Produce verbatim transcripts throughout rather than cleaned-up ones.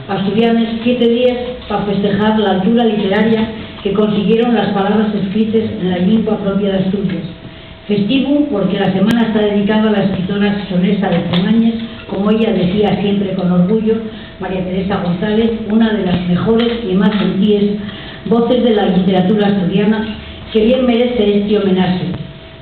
asturianes, siete días pa festejar la altura literaria que consiguieron las palabras escrites en la llingua propia d'Asturias. Festivu, porque la semana está dedicada a la escritora xixonesa de Tremañes, como ella decía siempre con orgullo, María Teresa González, una de las mejores y más gentíes voces de la literatura asturiana, que bien merece este homenaxe,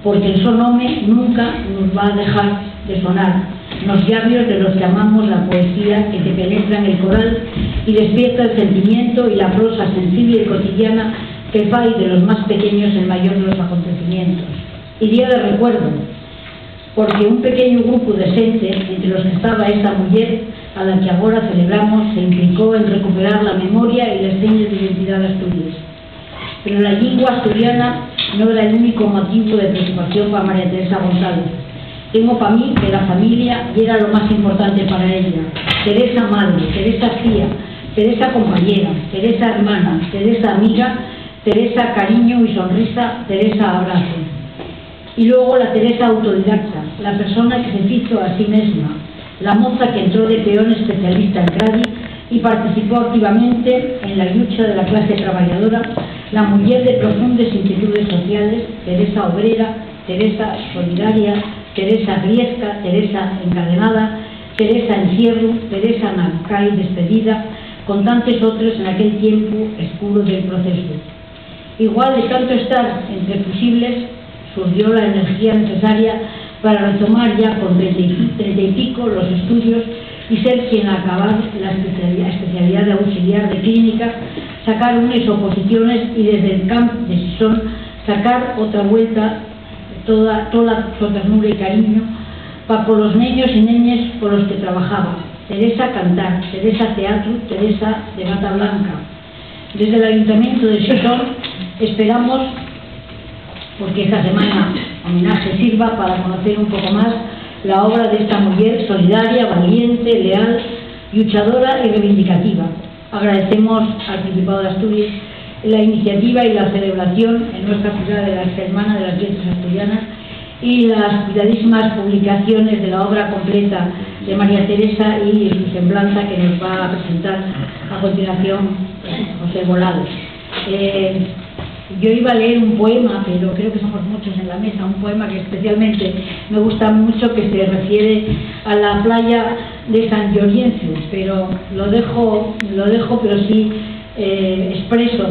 porque el so nome nunca nos va a dejar de sonar nos llabios de los que amamos la poesía, que te penetra en el coral y despierta el sentimiento y la prosa sensible y cotidiana que fai de los más pequeños el mayor de los acontecimientos. Y día de recuerdo, porque un pequeñu grupu de xente, entre los que estaba esta muyer a la que agora celebramos, se implicó en recuperar la memoria y les señes d'identidá d'Asturias. Pero la llingua asturiana no era el único motivu de preocupación pa María Teresa González. Tengo pa mí que la familia yera lo más importante para ella. Teresa madre, Teresa tía, Teresa compañera, Teresa hermana, Teresa amiga, Teresa cariño y sonrisa, Teresa abrazo. Y luego la Teresa autodidacta, la persona que se fizo a sí mesma, la moza que entró de peón especialista en Cradi y participó activamente en la llucha de la clase trabayadora, la muyer de profundes inquietudes sociales, Teresa obrera, Teresa solidaria, Teresa griesca, Teresa encadenada, Teresa encierru, Teresa na cai despedida, con tantes otres en aquel tiempu escuro del procesu. Igual de tanto estar entre fusibles, surdió la enerxía necesaria para retomar ya con trenta y, trenta y pico los estudios y ser quien, a acabar la especiali-, especialidá d'auxiliar de clínica, sacar unes oposiciones y desde el camp de Xixón sacar otra vuelta toda, tola so ternura y cariño pa colos neños y neñes colos que trabajaba. Teresa cantar, Teresa teatru, Teresa de bata blanca. Desde l'Ayuntamientu de Xixón esperamos, porque esta semana homenaxe sirva para conocer un poco más la obra d'esta muyer solidaria, valiente, leal, lluchadora y reivindicativa. Agradecemos al Principado d'Asturies la iniciativa y la celebración en nuestra ciudad de la Semana de las Lletres Asturianas y las cuidadísimas publicaciones de la obra completa de María Teresa y su semblanza que nos va a presentar a continuación, eh, José Volado. Eh, yo iba a leer un poema, pero creo que somos muchos en la mesa, un poema que especialmente me gusta mucho, que se refiere a la playa de San Llorenzu, pero lo dejo, lo dejo, pero sí, eh, expreso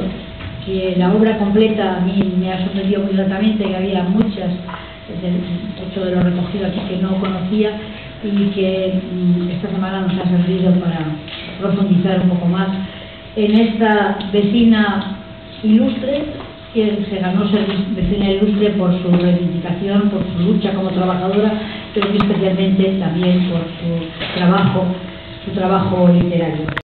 que la obra completa a mí me ha sorprendido muy gratamente, que había muchas, de, mucho de lo recogido aquí que no conocía y que, mm, esta semana nos ha servido para profundizar un poco más en esta vecina ilustre, que se ganó ser vecina ilustre por su reivindicación, por su lucha como trabajadora, pero muy especialmente también por su trabajo, su trabajo literario.